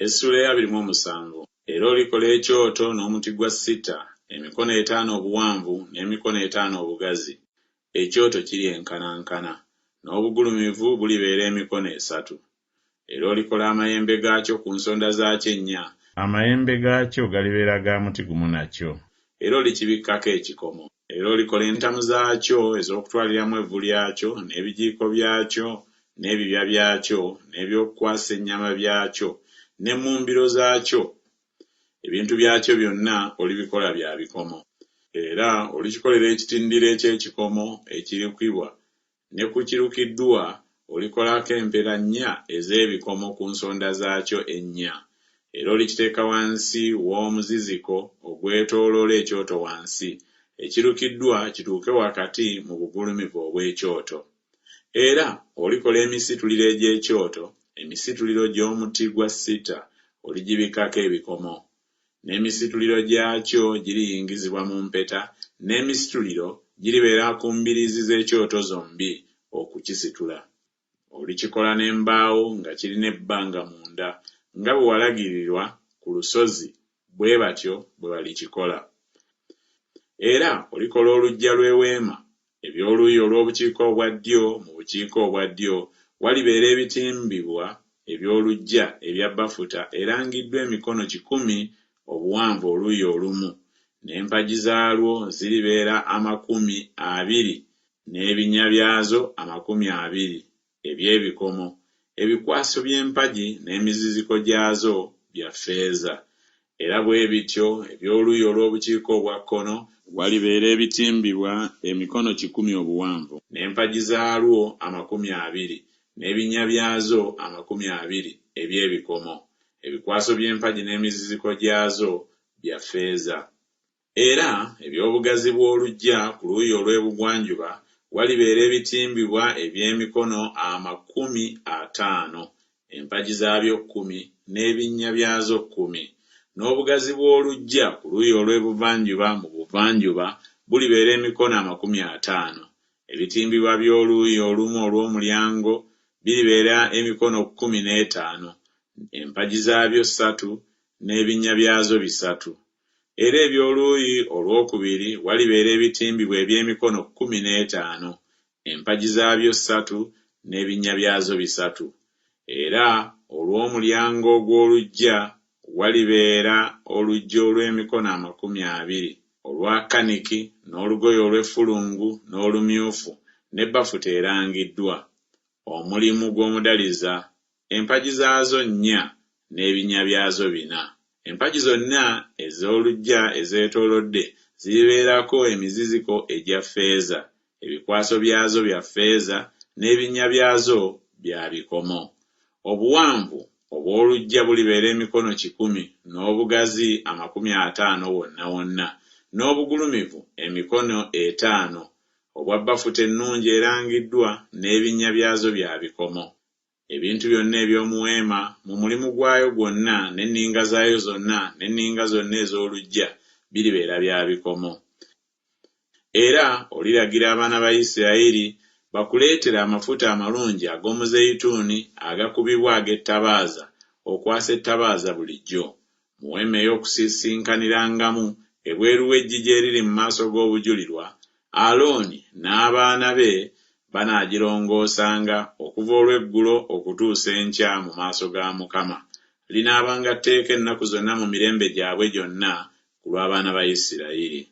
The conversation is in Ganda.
Essuula ey'abiri mu omusanvu. Era olikola ekyoto n'omuti gwa sita, emikono etaano obuwanvu n'emikono etaano obugazi, ekyoto kiryenkanankana, n'obugulumivu bulibeera emikono esatu. Era olikola amayembe gaakyo ku nsonda zaakyo ennya. Amayembe gaakyo galibeera ga muti gumu nakyo. Era olikibikkako ekikomo. Era olikola entamu zaakyo ez'okutwaliramu evvu lyakyo, n'ebijiiko byakyo, n'ebibya byakyo, n'eby'okukwasa ennyama byakyo, n'emmumbiro zaakyo. Ebintu byakyo byonna olibikola bya bikomo. Era olikikolera ekitindiro eky'ekikomo ekirukibwa, ne ku kirukiddwa olikolako empera nnya ez'ebikomo ku nsonda zaakyo ennya. Era olikiteeka wansi w'omuziziko ogwetooloola ekyoto wansi, ekirukiddwa kituuke wakati mu bugulumivu obw'ekyoto. Era olikola emisituliro egy'ekyoto, emisituliro gy'omuti gwa sita, oligibikkako ebikomo. N'emisituliro gyakyo giriyingizibwa mu mpeta, n'emisituliro giribeera ku mbiriizi z'ekyoto zombi okukisitula. Olikikola n'embaawo nga kirina ebbanga munda, nga bwe walagirirwa ku lusozi, bwe batyo bwe balikikola. Era olikola oluggya lw'eweema, eby'oluuyi olw'obukiika obwa ddyo mu bukiika obwa ddyo walibeera ebitimbibwa eby'oluggya ebya bafuta erangiddwa emikono kikumi obuwanvu oluuyi olumu, n'empagi zaalwo ziribeera amakumi abiri n'ebinnya byazo amakumi abiri eby'ebikomo, ebikwaso by'empagi n'emiziziko gyazo bya ffeeza. Era bwe bityo eby'oluuyi olw'obukiika obwa kkono walibeera ebitimbibwa emikono kikumi obuwanvu, n'empagi zaalwo amakumi abiri, n'ebinnya byazo amakumi abiri eby'ebikomo, ebikwaso by'empagi n'emiziziko gyazo bya ffeeza. Era eby'obugazi bw'oluggya ku luuyi olw'ebugwanjuba walibeera ebitimbibwa eby'emikono amakumi ataano, empagi zaabyo kkumi, n'ebinnya byazo kkumi. N'obugazi bw'oluggya ku luuyi olw'ebuvanjuba mu buvanjuba bulibeera emikono amakumi ataano, ebitimbibwa by'oluuyi olumu olw'omulyango biribeera emikono kkumi n'etaano, empagi zaabyo ssatu, n'ebinnya byazo bisatu. Era eby'oluuyi olwokubiri walibeera ebitimbibwa eby'emikono kkumi n'etaano, empagi zaabyo ssatu, n'ebinnya byazo bisatu. Era olw'omulyango gw'oluggya walibeera oluggya olw'emikono amakumi abiri, olwa kaniki, n'olugoye olw'effulungu, n'olumyufu, ne bafuta erangiddwa, omulimu gw'omudaliza, empagi zaazo nnya, n'ebinnya byazo bina. Empagi zonna ez'oluggya ezeetoolodde ziribeerako emiziziko egya ffeeza, ebikwaso byazo bya ffeeza, n'ebinnya byazo bya bikomo. Obuwanvu obw'oluggya bulibeera emikono kikumi, n'obugazi amakumi ataano wonna wonna, n'obugulumivu emikono etaano, obwa bafuta ennungi erangiddwa, n'ebinnya byazo bya bikomo. Ebintu byonna eby'omu weema mu mulimu gwayo gwonna n'enninga zaayo zonna n'enninga zonna ez'oluggya biribeera bya bikomo. Era oliragira abaana ba Isirayiri bakuleetere amafuta amalungi ag'omuzeyituuni agakubibwa ag'ettabaaza okwasa ettabaaza bulijjo, mu weema ey'okusisinkanirangamu, ebweru w'eggigi eriri mu maaso g'Obujulirwa, Alooni n'abaana be banaagirongoosanga okuva olw'eggulo okutuusa enkya mu maaso ga Mukama, linaabanga tteeka ennaku zonna mu mirembe gyabwe gyonna ku lw'abaana ba Isirayiri.